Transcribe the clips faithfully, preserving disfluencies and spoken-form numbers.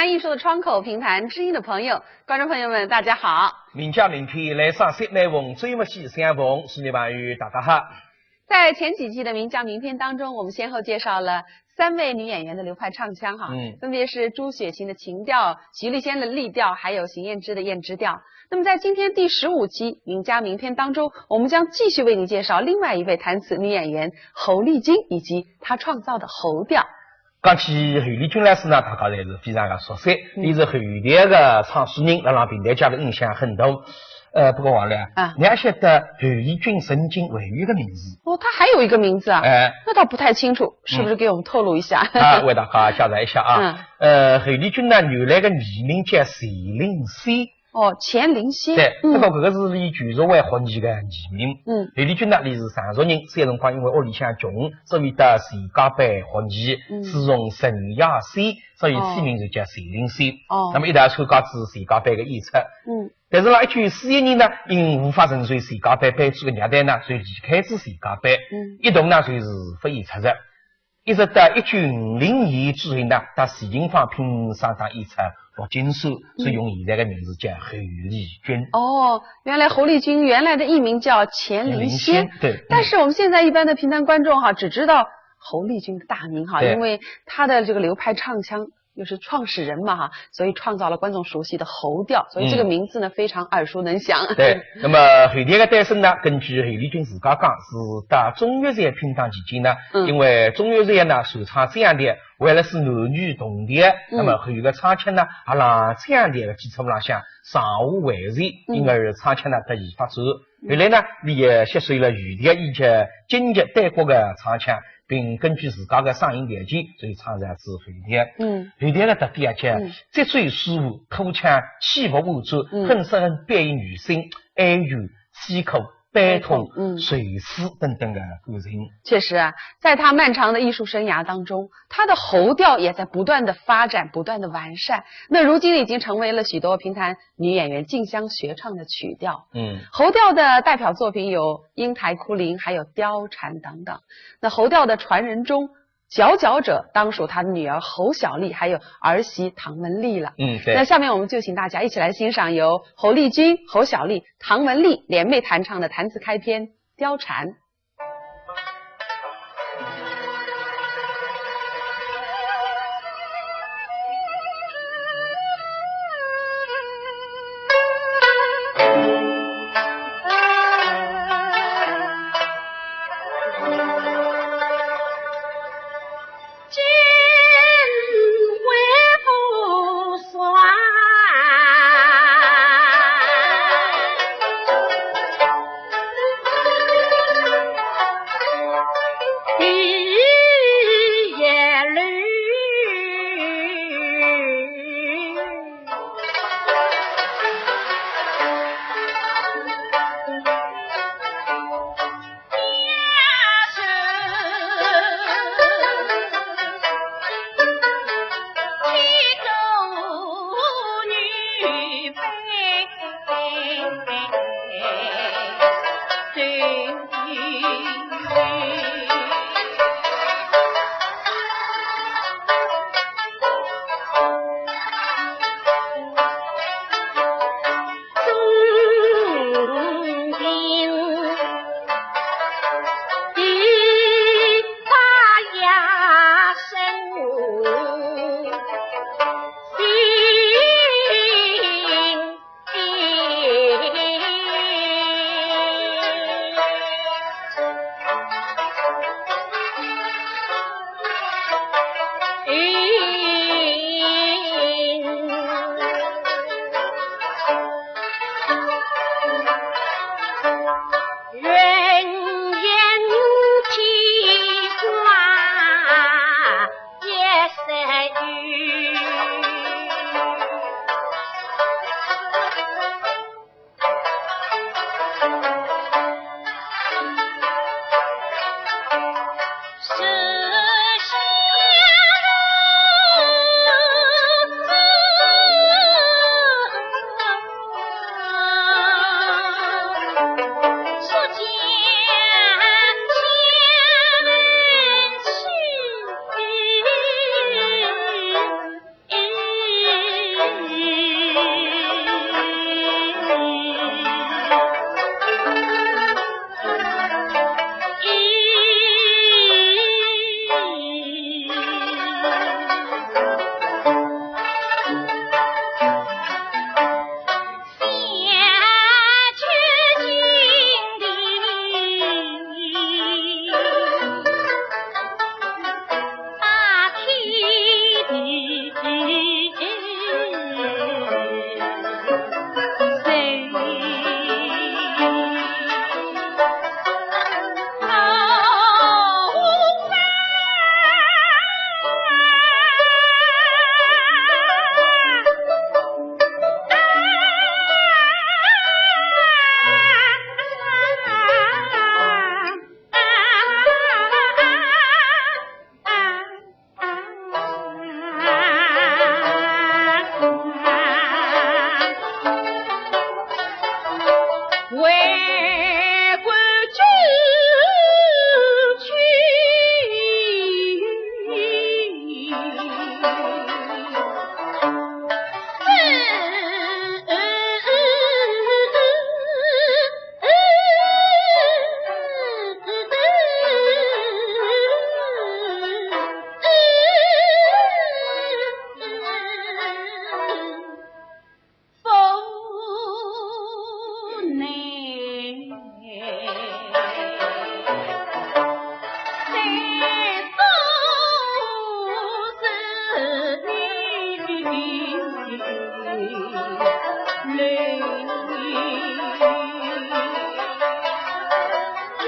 艺术的窗口，评弹知音的朋友，观众朋友们，大家好。名家名篇来赏析，每逢周末喜相逢，书迷朋友大家好。在前几期的名家名篇当中，我们先后介绍了三位女演员的流派唱腔哈，嗯。分别是朱雪琴的琴调、徐丽仙的丽调，还有邢燕之的燕之调。那么在今天第十五期名家名篇当中，我们将继续为你介绍另外一位弹词女演员侯丽君以及她创造的侯调。 讲起侯丽君老师呢，大家侪是非常的熟悉，嗯。伊是侯调的唱书人，辣辣评弹界的影响很大。呃，不过王亮啊，啊。你还晓得侯丽君曾经还有一个名字？哦，她还有一个名字啊？哎。那倒不太清楚，是不是给我们透露一下？嗯。啊，为大家介绍一下啊。嗯。呃，侯丽君呢，原来的艺名叫钱灵仙。 哦，钱灵仙。对，嗯。不过搿个是伊旧社会学艺的艺名。嗯。侯丽君呢，伊是常熟人，小辰光因为屋里向穷，所以到钱家班学艺，嗯。师从陈亚仙，所以起名就叫钱灵仙。哦。那么一道参加仔钱家班的演出。嗯。但是辣一九四一年呢，因无法承受钱家班班主的虐待呢，就离开仔钱家班。嗯。一度呢，就是勿演出的。 一直到一九五零年之后呢，到徐景芳拼双档演出《陆金山》，嗯。所以用现在的名字叫侯丽君。哦，原来侯丽君原来的艺名叫钱灵仙。钱灵仙，对，嗯。但是我们现在一般的评弹观众哈，只知道侯丽君的大名哈，对。因为她的这个流派唱腔又是创始人嘛哈，所以创造了观众熟悉的侯调，所以这个名字呢，嗯。非常耳熟能详。对，那么侯调的诞生呢，根据侯丽君自家讲，是到中学才拼档期间呢，嗯。因为中学才呢，首唱蒋调，为了使男女同调，嗯。那么侯的唱腔呢，也辣蒋调的基础浪向上下完善，嗯。因而唱腔呢得以发展。嗯。后来呢，伊也吸收了余调以及京剧、旦角的唱腔，并根据自家的嗓音条件，所以唱出仔侯调。嗯。侯调的特点啊，叫，嗯。节奏舒服，口腔起伏婉转，嗯。很适合表演女性哀怨、啼哭、 悲痛、悲痛，嗯。垂死等等的感情。确实啊，在她漫长的艺术生涯当中，她的侯调也在不断地发展、不断地完善。那如今已经成为了许多评弹女演员竞相学唱的曲调。嗯。侯调的代表作品有《英台哭灵》，还有《貂蝉》等等。那侯调的传人中， 佼佼者当属她的女儿侯小丽，还有儿媳唐文丽了。嗯，对。那下面我们就请大家一起来欣赏由侯丽君、侯小丽、唐文丽联袂弹唱的弹词开篇《貂蝉》。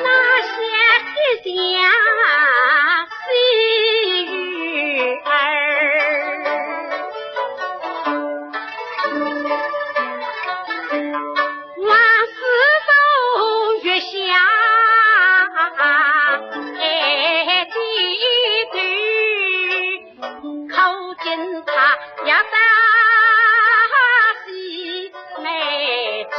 那些一家四儿，往事都越想，哎，几度。 可见他也当是没趣。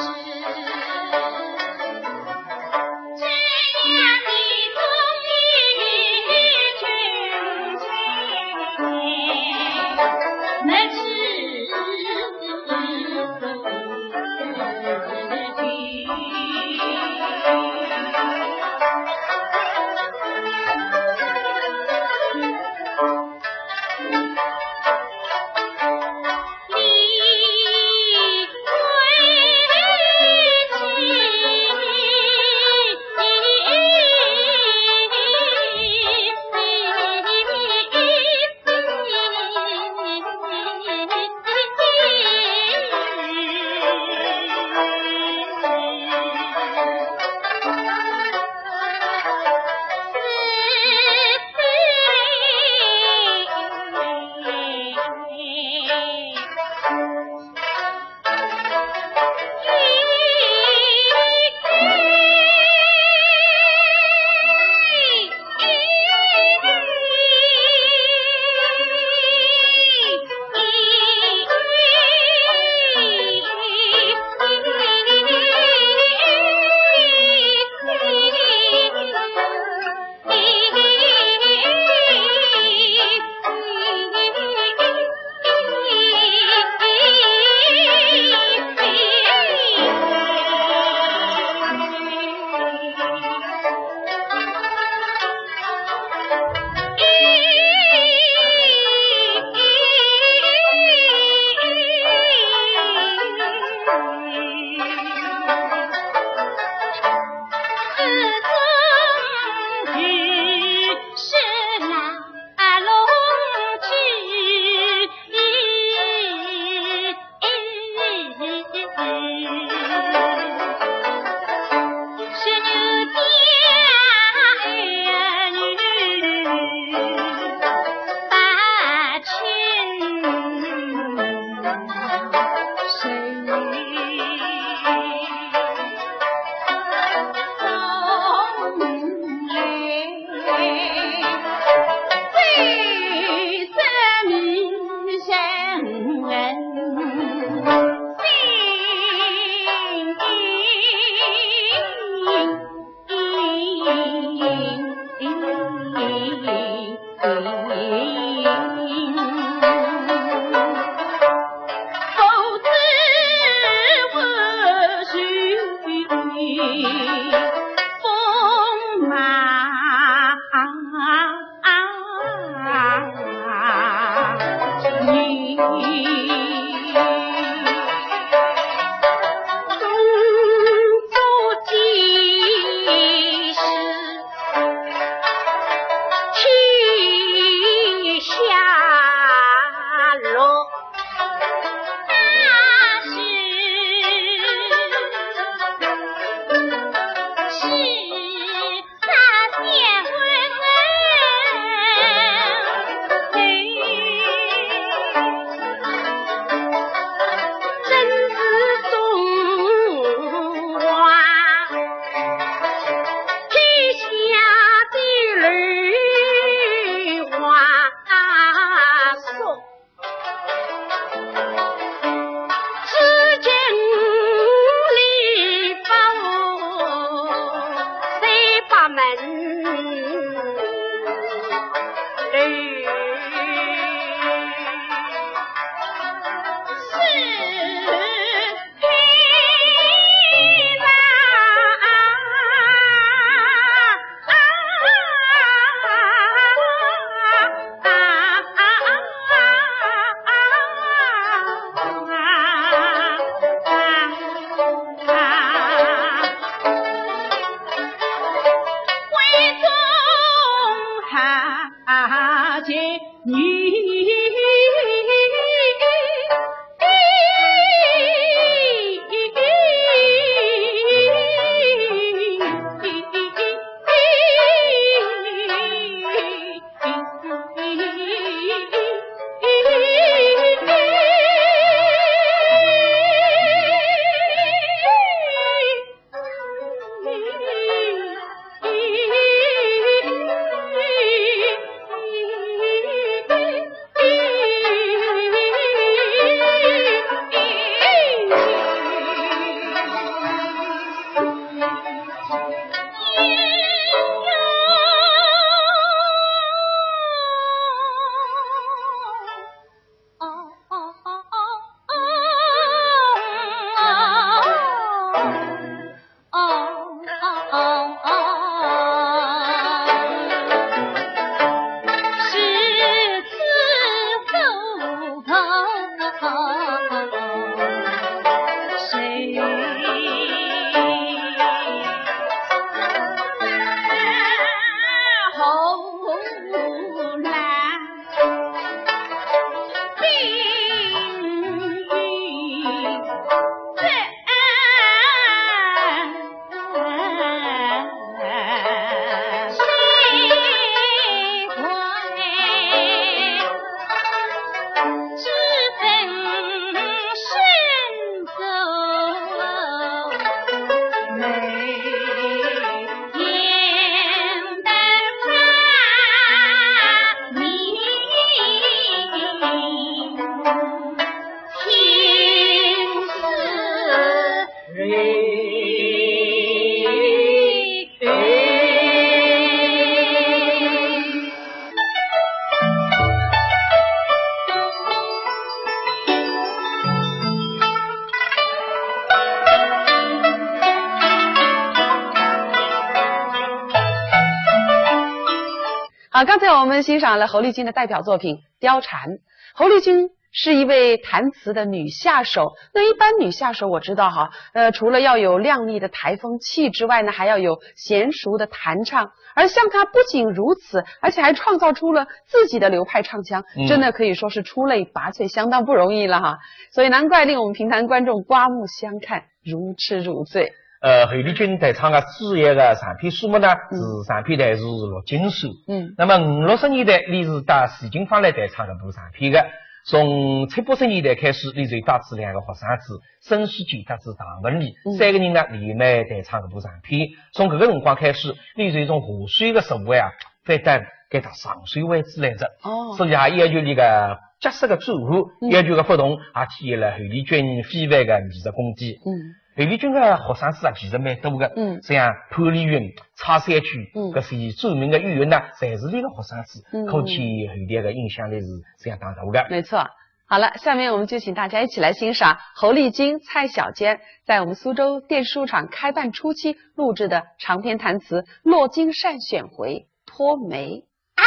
好，刚才我们欣赏了侯丽君的代表作品《貂蝉》。侯丽君是一位弹词的女下手。那一般女下手，我知道哈，呃，除了要有亮丽的台风气之外呢，还要有娴熟的弹唱。而像她不仅如此，而且还创造出了自己的流派唱腔，嗯。真的可以说是出类拔萃，相当不容易了哈。所以难怪令我们评弹观众刮目相看，如痴如醉。 呃，侯丽君弹唱个主要个长篇书目呢，嗯。是长篇弹词《落金扇》。嗯。那么五六十年代，俚是搭徐金芳来弹唱搿部长篇个。从七八十年代开始，俚就带仔两个学生子，沈世钧搭仔唐文丽，嗯。三个人呢，联袂弹唱搿部长篇。从搿个辰光开始，俚就从下手个职位啊，翻到该搭上手位置来着。哦。所以啊，要求俚个角色个转换，嗯。要求个不同，也体现了侯丽君非凡个艺术功底。嗯。 侯丽君个学生子啊，其实蛮多个，嗯。像潘丽云、蔡小娟，嗯。搿些著名个演员呢，侪是俚个学生子，嗯。可见侯丽个影响力是相当大个。没错。好了，下面我们就请大家一起来欣赏侯丽君、蔡小娟在我们苏州电视书场开办初期录制的长篇弹词《落金扇》选回《托梅》。 啊，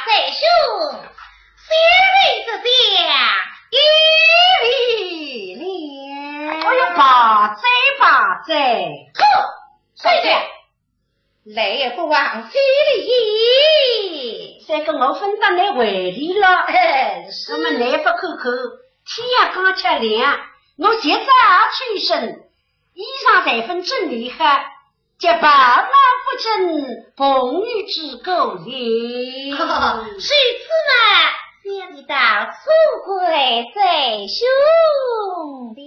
寨兄，小人这厢有礼了。哎呦，罢哉罢哉。呵，小姐，来也不往，非礼也。这个我分得你回礼了。哎，是。那么你不看看，天也刚刚亮，我今朝起身，衣裳侪分整理好， 这白马不准碰雨之故也。是此嘛，想你倒错怪寨兄的。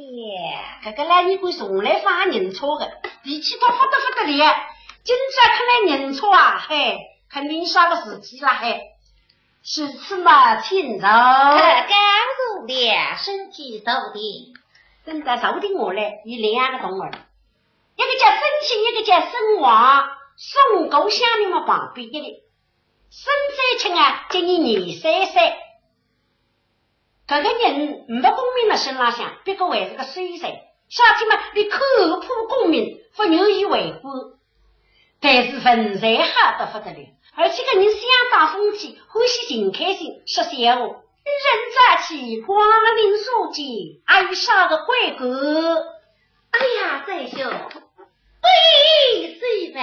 搿个老尼姑从来勿认错个，脾气倒勿得勿得了。今朝看来认错啊，嘿，肯定啥个事体啦嘿。是此嘛，请坐。呃，告坐了，身体坐定。等到坐定下来，有两个同学。 一个叫沈清，一个叫沈旺，送故乡里么旁边一个。沈再清啊，今年廿三岁。搿个人没功名辣身浪向，不过还是个秀才，小姐嘛，俚看破功名，勿愿意为官。但是文才好得勿得了，而且搿人相当风趣，欢喜寻开心，说闲话。人在其光临所见，还有啥个贵干？ 哎呀，寨兄，不必细问，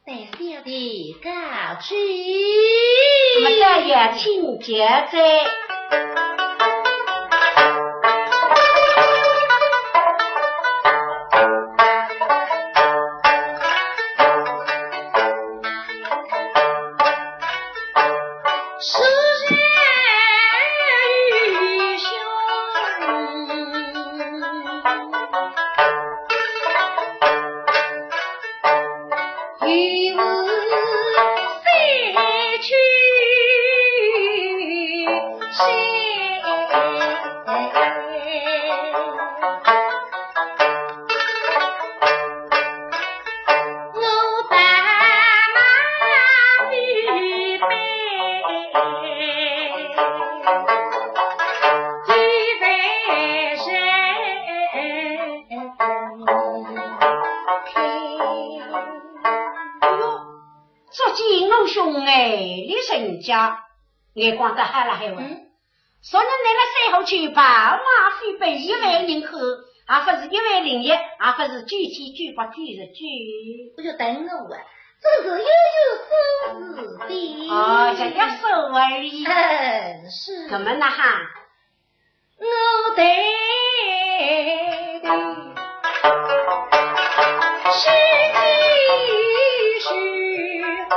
待小弟告知。那么再也请教哉。哎哟，足见我兄哎，俚人家眼光倒好了海哇。嗯。 昨日来了三号去跑马飞奔一万人口，也勿是一万零一，也勿是九千九百九十九。哎哟，等我啊，这是又有数字的。哦，这个数而已。嗯，是。那么那哈？我对的是几许花。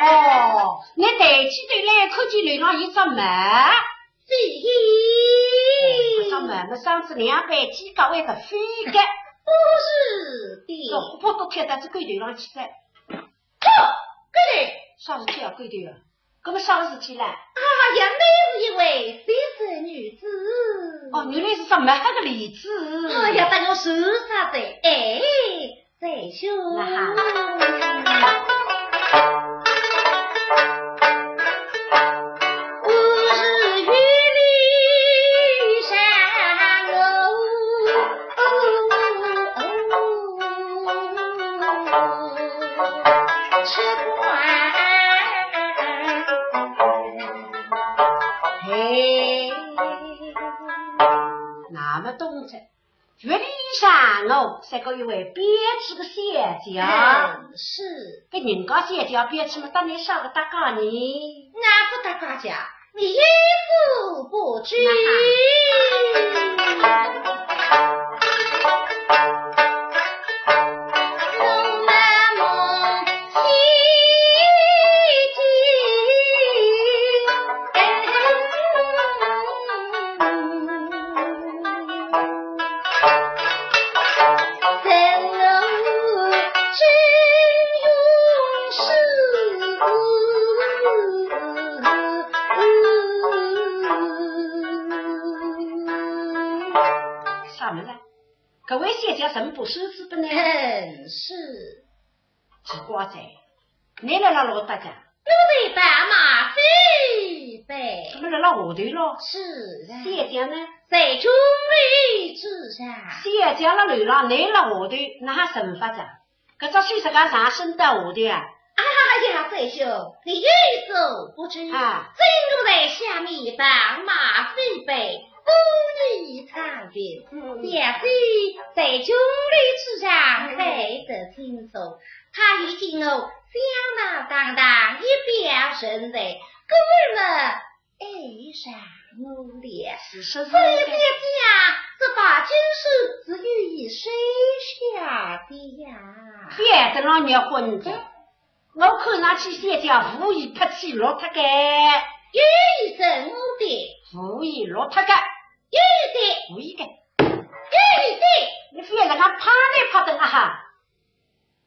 哦，你抬起头来，看见楼浪一只猫。飞。哦，搿只猫么，生仔两背犄角会得飞个。不是的。哦，不都跳到这狗头上去噻。 哦，狗头。啥事体啊，狗头啊？搿么啥事体啦？哎呀，乃是一位秀才女子。哦，原来是只蛮好个例子。哎呀，当我是啥子？哎，寨兄。那哈。我是与你么懂哉。月里向我是个一位标致个小姐。嗯，是。搿人家小姐标致么，当然少个搭界呢。那不搭界，你有所不知。那哈。啥么子？搿位小姐真不识字不呢？嗯，是。奇怪哉，倷辣辣哪搭个？我在宝马飞奔。搿么辣辣下头咯？是啊。小姐呢？在钟楼之上。小姐辣楼浪，倷辣下头，哪哼说法子？搿只手实梗上升到下头啊？哎呀，宰相，你有所不知，啊。今我在下面宝马飞奔，风雨苍云，嗯。小姐在钟楼之上，嗯。看得清楚。她已经我相貌堂堂，仪表人才，故而么爱上我了。是，是，是。所以小姐啊，这把金锁是有意收下的呀。别得了，你混账！嗯。我看上去小姐无意拍起落脱个。有意什么的？无意落脱个。有的。无意个。有的。你非要让他拍来拍的啊哈？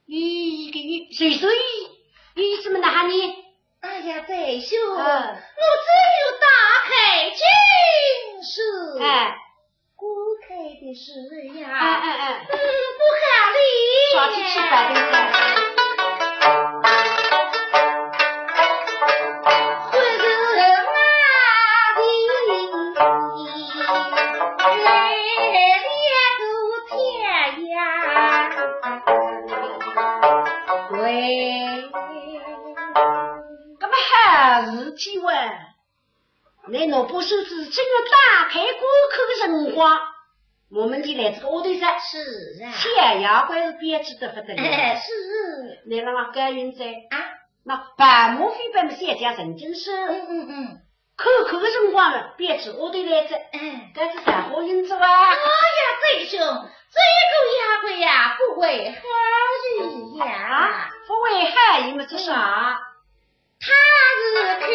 咦，个咦，谁谁咦，咦，怎么那哈呢？哎呀，宰相，嗯。我只有打开金锁，哎。观看的时候呀，哎，哎，哎。嗯，不好了。啥事体发生了？忽然啊，来了个天呀！ 喂。搿么好事体哇，倷拿把锁子正要打开观看个辰光，我们就来这个屋头噻。是啊。小丫鬟是标致得不得了。是。倷让我高兴哉。啊？那宝马飞奔么小姐神经是。嗯，嗯，嗯。 看看个辰光了，标致下头来哉。嗯。搿是啥好运作啊？哎呀，宰相，这个丫鬟呀，不怀好意呀。啊？不怀好意么，这啥？嗯。她是口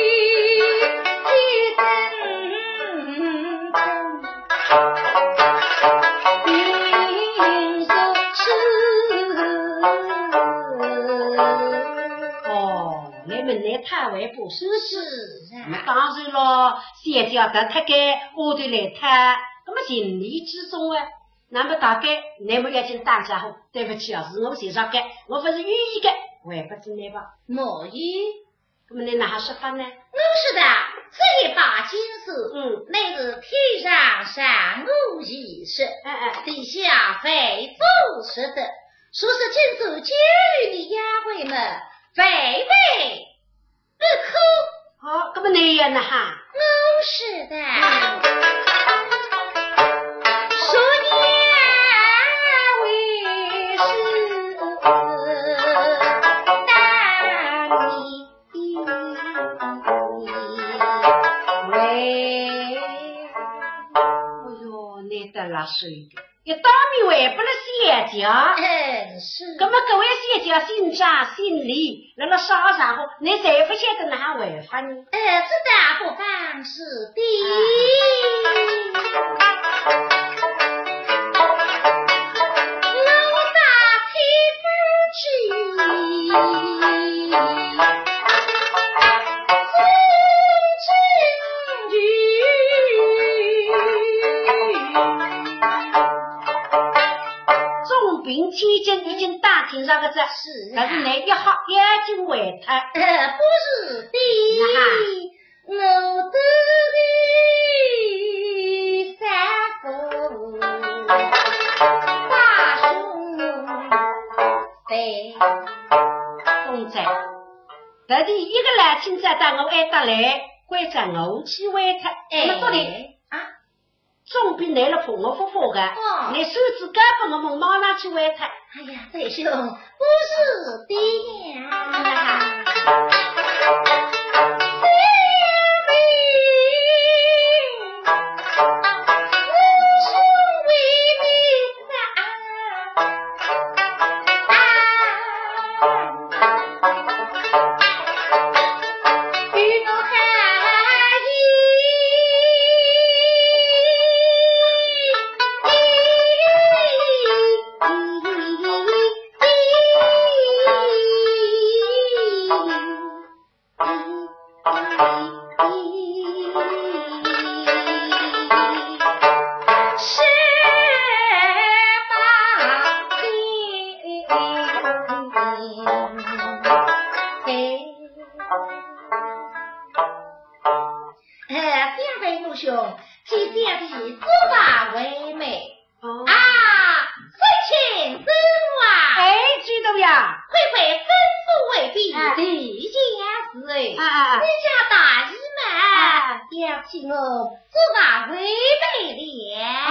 口声声哦，倷问倷讨回把锁子。是啊。那么当然咯，小姐要到脱个下头来讨，那么情理之中啊。那么大概倷么要紧打招呼，对不起啊，是我先上个，我不是有意个，还不知倷吧。没有。那么倷哪哈说法呢？我说的，这一把金锁，嗯。乃是天上赏我一式，哎，哎。地下万夫所得， 说是今朝交与你丫鬟们，万万不可。好，那么倷也那哈？我说的，说也为是当你为。哎哟，倷得了水个。 一当面还拨了小姐。嗯，是。那么搿位小姐姓张姓李，辣辣啥场合，倷侪勿晓得哪哈回法呢？哎，这倒不妨事的。啊。我打听不知。 总兵千金已经打听着个哉，是啊。但是倷一吓，眼睛回脱。呃，不是的，啊哈。我得罪三个大兄弟。公子，特地一个来请假到我埃搭来，关照我去回脱，哎。那么到底啊？总比倷勒碰我发发个，哦。倷手指交拨我们马上去还他。哎呀，对兄，不是的呀。哎，两位武兄，这边的做法为美。 哦。啊，三千多啊！哎，知道呀。快快吩咐回禀，哎。地下侍卫，哎，哎，哎。你家大爷嘛，哎。要替我做大回备了。哦，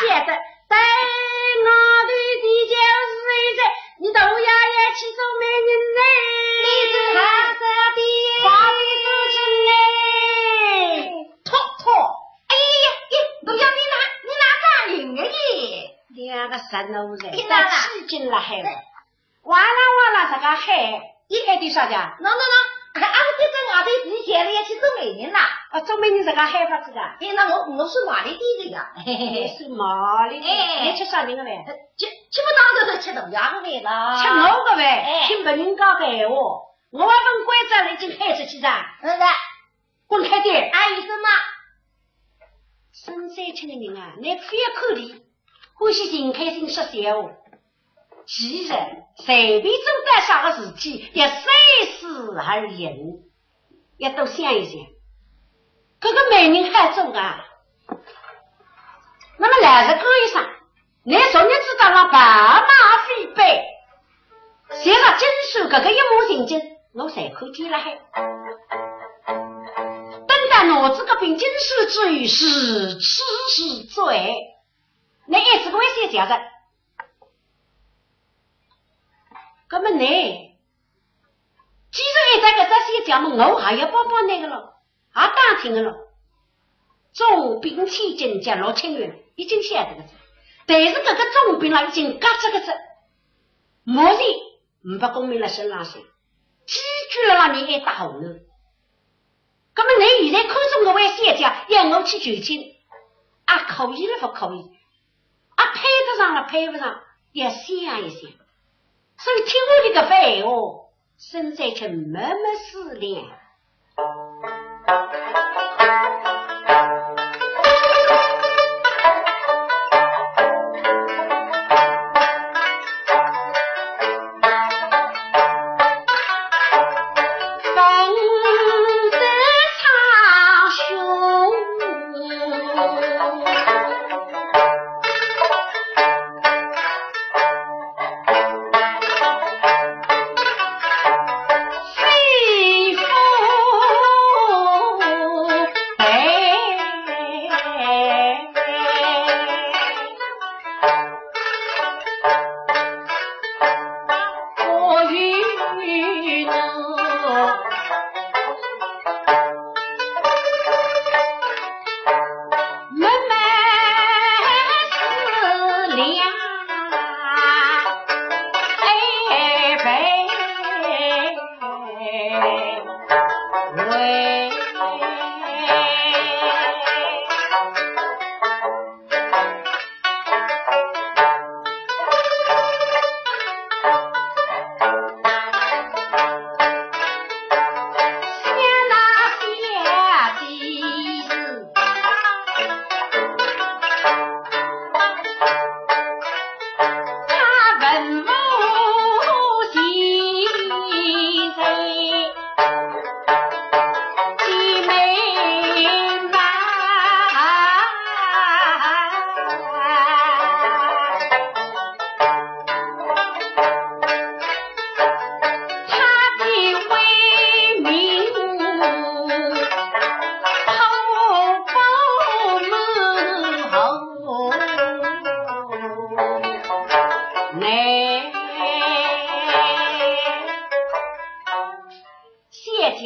晓得。待我的地下侍卫在，你大爷要去做媒人呢。你是好说的。话里做成呢。托托。 哎呀，哎，侬要你拿，你拿啥人个耶？两个神奴人，哎，拿了。气劲了海了。哇啦哇啦，这个海，一海的啥的？喏，喏，喏，啊，这个外头皮鞋了，要去做媒人啦。啊，做媒人这个海法子的。哎，那我，我是哪里的呀？嘿嘿嘿。是哪里的？哎。你吃啥人个嘞？吃，吃不到的，吃豆芽个饭啦。吃我个饭，哎。听别人家个闲话，我还问关照了，已经海出去噻。是的。 滚开点！阿姨，什么？沈三春个人啊，倷覅看伊，欢喜寻开心说闲话。其实，随便做点啥个事体，要三思而行，要多想一想。搿个媒人好做啊，那么老实讲一声， 倷昨日子到了白马飞奔，寻着金锁搿个一幕情景，我侪看见了嗨。等到拿仔搿柄金锁之后，如痴如醉，倷一直关心姐姐。搿么倷，既然一直搿只小姐么，我还要帮帮倷个咯。 也打听了，总兵千金叫陆清源，已经晓得个哉。但是搿个总兵啦，已经夹着个哉。目前呒不功名辣身浪向，寄居辣辣面还搭后头。葛么倷现在看中搿位小姐，要我去求亲，啊，可以了勿可以？啊，配得上了配勿上，要想一想。所以听我搿个番闲话， 沈三春默默思量。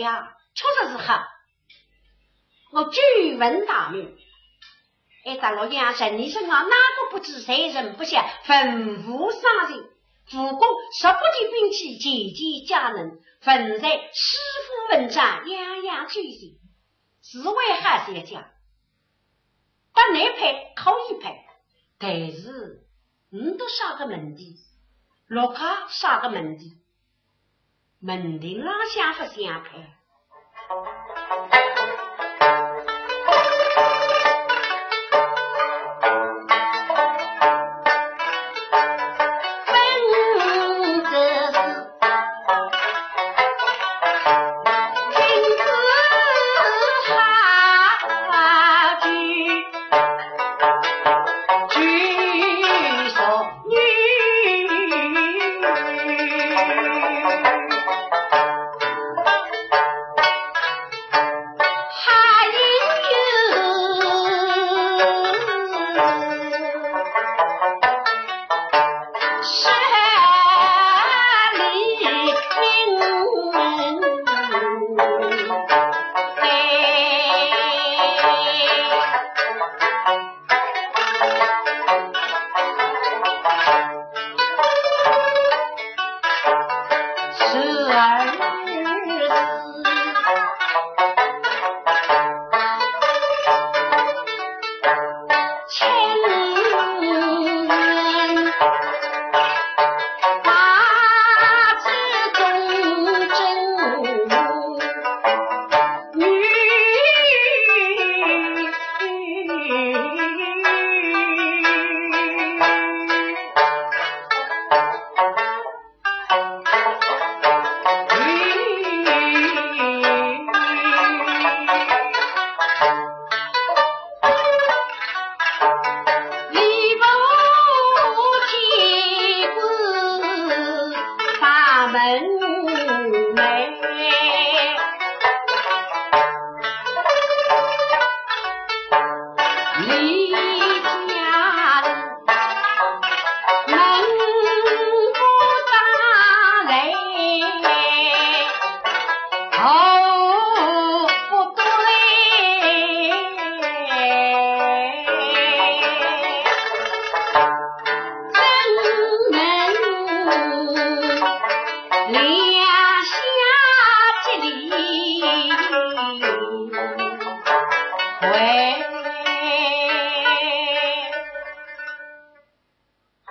呀，确实是好。我久闻大名，哎，搿洛阳城里人啊，哪个不知，谁人不晓，文武双全，武功十八般兵器，件件皆能，文才书法文章，样样俱全，是为好小姐。搭倷配可以配，但是倷笃啥个门第，落脚啥个门第， 门庭浪向勿相配。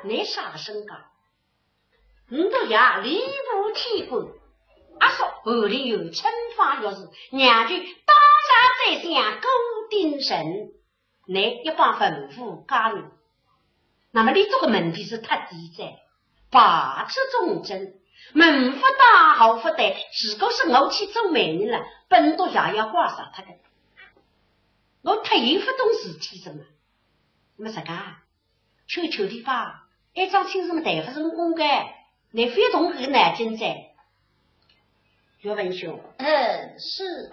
倷啥个身价？倷笃爷礼部天官，阿叔翰林院春风学士，娘舅当朝宰相顾鼎臣，倷一帮文武家人。那么倷笃个门第是忒低哉，排斥众争，门勿当户勿对，如果是我去做媒人了，本都爷要怪杀脱个。我忒有勿懂事体哉嘛。那么实梗， 求求俚吧，一桩亲事么谈勿成功个，倷覅动搿个脑筋哉。岳文兄，嗯，是。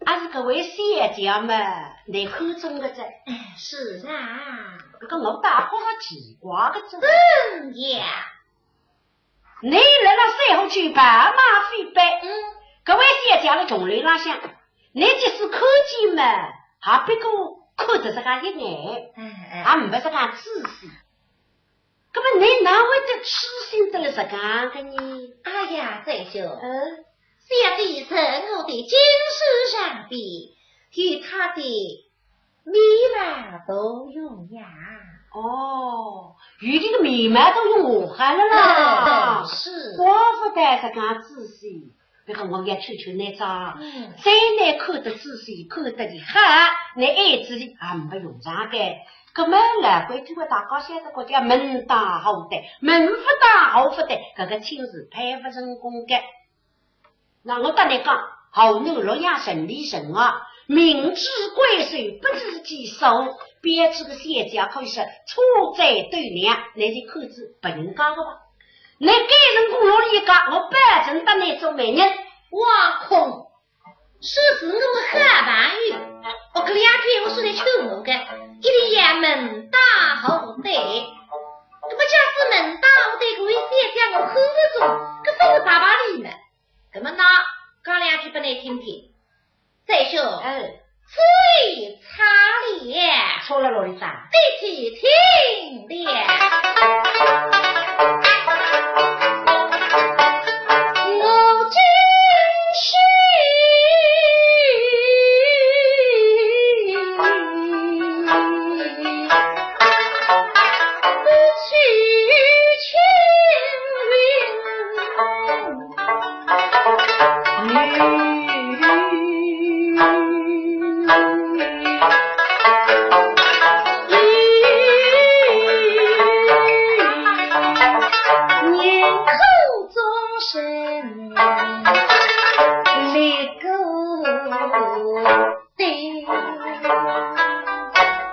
阿是搿位小姐嘛，倷看中个哉？哎，是啊。搿个我倒觉着奇怪个哉。嗯呀。 倷辣辣山河区跑马飞奔，嗯。搿位小姐辣穷楼浪向，倷即使看见嘛，也不过看得着介一眼，哎，哎。也呒不着介仔细。葛末倷哪会得痴心得了实梗个呢？哎呀，三兄，嗯？小姐在我的金石上边，有她的 眉毛都用呀。哦，有俚个眉毛都用下来了啦。嗯，是。怪勿得实梗仔细，搿个我要求求倷哉，嗯。再难看得仔细，看得俚好，倷爱仔俚也呒不用场个。葛末老规矩个大家晓得个叫门当户对，门勿当户勿对，搿个亲事配勿成功个。 那我搭倷讲，河南洛阳城里人啊，明知贵手不知其数，标致个小姐可以说车载斗量，倷是看仔别人家个伐？倷改成功落里一家，我保证搭倷做媒人。挖空，说是我好朋友，哦，搿两天我是来求我个，一定要门当户对。搿么假使门当户对，搿位小姐我看勿中，搿勿是白白哩呢？ 搿么呢，讲两句拨倷听哎，最差了。错了，罗丽莎。第几听了？我真是不去青云。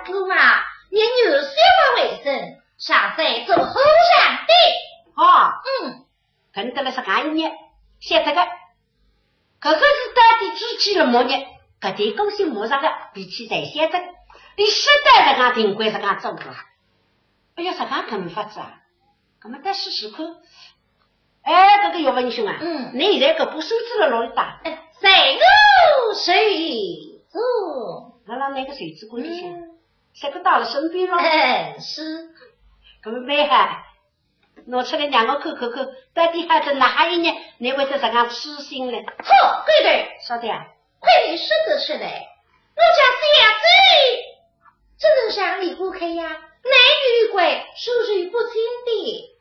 我啊，你有什么为生，常在做和尚的。啊，嗯。 跟得了是俺呢，晓得个。搿个是到底几几了么呢？搿点个性么啥个，脾气侪晓得。你实在是讲顶怪是讲做个。哎呀，啥讲搿么法子啊？搿么再试试看。哎，搿个岳文兄啊，嗯。你现在搿把扇子了哪里打？哎，在我手中。辣辣那个袖子管里向，嗯。这个到了身边了。哎，是。搿么蛮好。 拿出来让我看看看，到底还是哪一日你会得这样痴心呢？好，狗头，晓得啊？亏你说得出来，我家小姐怎能让你不看呀？男女有关，授受不亲的。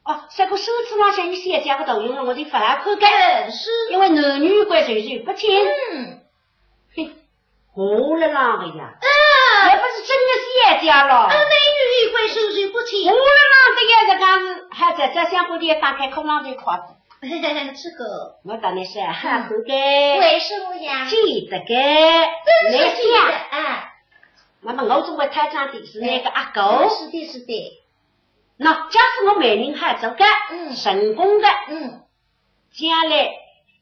哦，这个扇子浪向有小姐个图样了，我就勿好看个。嗯，是。因为男女有关，授受不亲。嗯。嘿， 我了啷个呀？嗯。也不是真的小姐了。嗯，男女有关，授受不亲。我了啷个呀？这个是还在这想过的，打开空浪的筷子。这个。我当然是还好个。为什么呀？记得个。真是记得，来想。哎。那么我总归太长的是那个阿狗。嗯，是的，是的。那假使我媒人还做个，嗯。成功个，嗯。 将来，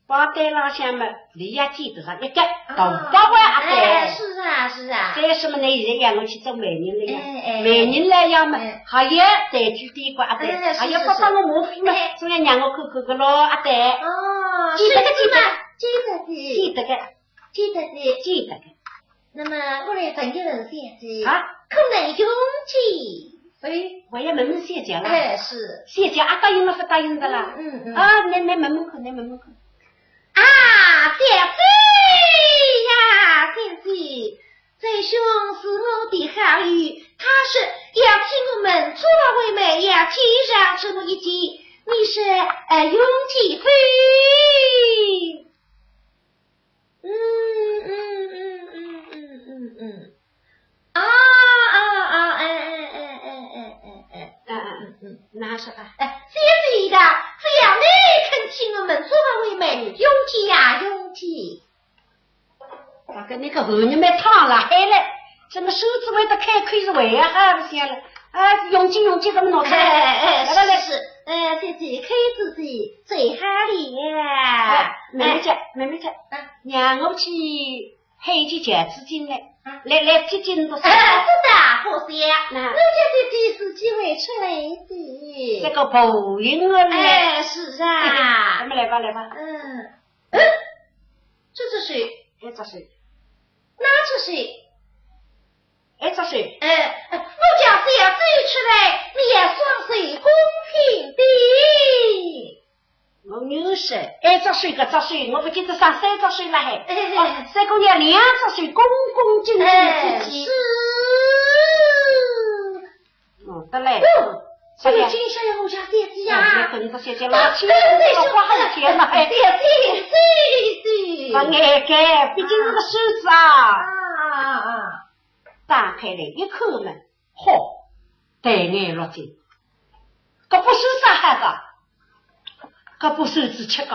包单浪向么，你也见得着一个，啊，大把位阿对。哎，是啊，是啊。再说么，你现在让我去做媒人了呀，哎，哎，媒人了呀么，哎。还要带句点个阿对，哎，是，还要不帮我麻烦么，是，是。哎。总要让我看看个咯，阿对。哦，记得个，记得个。记得个，记得个。 记得的。记得的。那么我来问一问小姐，啊？可能永吉？哎，我也问问小姐了。哎，是。小姐啊，答应了不答应的啦？嗯，嗯，嗯。啊，你，你问问看，你问问看。啊，小姐呀，小姐，这兄是我的好友，他说要替我们做老为媒，要介绍这么一见，你说，呃，永吉否？ 嗯，嗯，嗯。啊，啊，啊，哎，哎，哎。嗯，嗯，嗯，嗯。那是吧？哎，小姐的，只要你肯替我们做老为媒，永吉呀，永吉。啊，跟那个后人们唱了，嗨嘞。 这个扇子会得开口是为啥不响了？啊，永吉永吉怎么弄出来？哎，哎，哎，来吧，来。是，是，哎，姐姐，开仔仔，最好了。哎，妹妹姐，哎。妹妹姐，啊。让我去喊一件轿子进来。啊。来，来，进，进，不是。哎，是的，不是。那。我家姐姐是几位出来的？这个朋友啊，哎，是啊。那么来吧，来吧。嗯。嗯？这是谁？哎，这是谁？ 那是谁？哎，这是谁？哎，哎，我家小姐出来，你要双手恭请的。我女婿，哎，这是个这是，我不记得上三这是了还。哎，哎，哎。哦，这个要两这是恭恭敬敬之际。哎，是。 嗯，得嘞。哟，这个金小姐，我家小姐呀。哎，跟着小姐老去，啊，对，对，对，花很甜嘛，哎。小姐，对，对。不碍个，毕竟是个扇子啊。啊，啊，啊。打开来一看嘛，嚯，对眼落睛，搿不是啥好个。 搿把扇子吃个，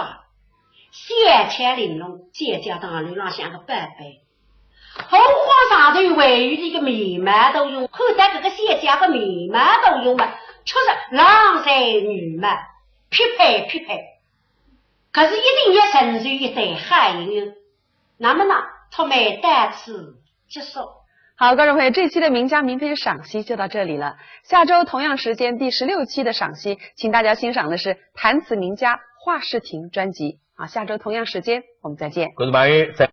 小巧玲珑，小巧堂楼浪向个宝贝。何况上头还有俚个面貌图样，看到搿个小姐个面貌图样嘛，确实郎才女貌，匹配匹配。可是一定要成就一对好姻缘。那么呢，托媒到此 结束。好，观众朋友，这期的名家名篇赏析就到这里了。下周同样时间，第十六期的赏析，请大家欣赏的是《弹词名家华世亭》专辑。啊，下周同样时间，我们再见。观众朋友，再